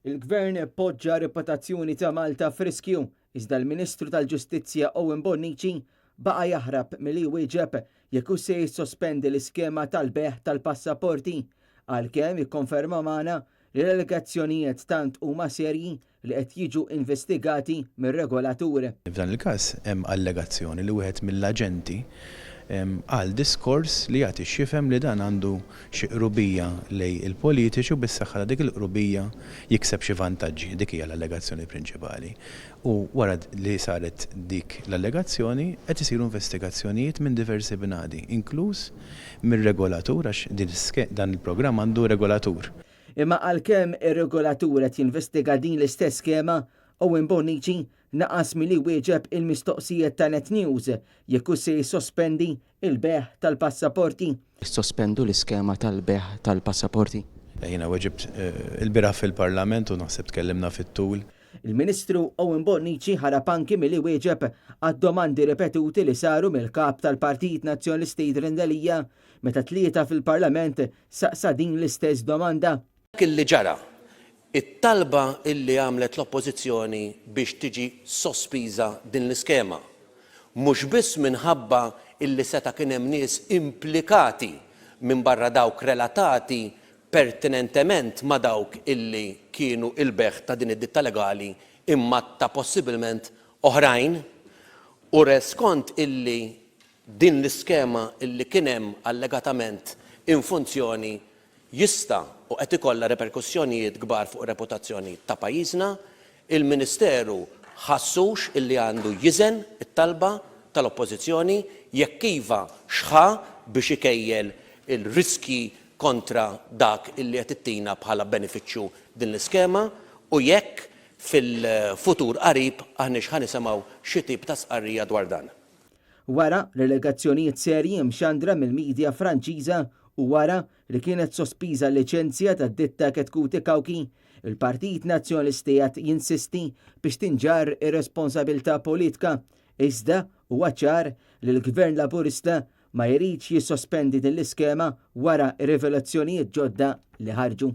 Il-Gvern poġġa r-reputazzjoni ta' Malta f'riskju, iżda l-Ministru tal-Ġustizzja Owen Bonnici baqa' jaħrab milli jwieġeb jekk hux se jissospendi l-iskema tal-bejgħ tal-passaporti, għalkemm ikkonferma magħna li l-allegazzjonijiet tant huma serji li qed jiġu investigati mir-regolatur. F'dan il-każ hemm allegazzjoni li wieħed mill-aġenti qal diskors li jagħti x'jifhem li dan għandu xi qrubija lejn il-politiċi u bis-saħħa ta' dik il-qrubija jikseb xi vantaġġi. Dik hija l-allegazzjoni prinċipali. U wara li saret dik l-allegazzjoni qed isiru investigazzjonijiet minn diversi bnadi, inkluż mir-regolatur għax dan il-programm għandu regolatur. Imma għalkemm ir-regolatur qed jinvestiga din l-istess skema, Owen Bonnici naqas milli jwieġeb il-mistoqsijiet ta' Net News jekk hux se jissospendi l-bejgħ tal-passaporti. Issospendu l-iskema tal-bejgħ tal-passaporti. Jiena weġibt ilbieraħ fil-Parlament u naħseb tkellimna fit-tul. Il-Ministru Owen Bonnici ħarab anki milli wieġeb għad-domandi ripetuti li saru mill-Kap tal-Partit Nazzjonalista Adrian Delia meta t-Tlieta fil-Parlament saqsa din l-istess domanda. Dak illi ġara, it-talba illi għamlet l-Oppożizzjoni biex tiġi sospiża din l-iskema, mhux biss minħabba illi seta' kien hemm nies implikati minbarra dawk relatati pertinentement ma' dawk illi kienu il-bejgħ ta' din id-ditta legali imma ta' possibilment oħrajn, u reskont illi Din l-iskema illi kien hemm allegatament in funzjoni jista' u qed ikollha reperkussjonijiet kbar fuq ir-reputazzjoni ta' pajjiżna. Il-Ministeru ħassux illi għandu jiżen it-talba tal-Oppożizzjoni? Jekk iva, x'ħa biex ikejjel il-riskji kontra dak illi qed ittina bħala benefiċċju din l-iskema u jekk fil-futur qarib aħniex ħa nisimgħu xi tip ta' stqarrija dwar dan? Wara l-allegazzjonijiet serji mxandra mill-media Franċiża u wara li kienet sospiża l-liċenzja tad-ditta Chetcuti Cauchi, il-Partit Nazzjonalista qiegħed jinsisti biex tinġarr ir-responsabilità politka. Iżda huwa ċar li l-Gvern Laburista ma jridx jissospendi din l-iskema wara r-rivelazzjonijiet ġodda li ħarġu.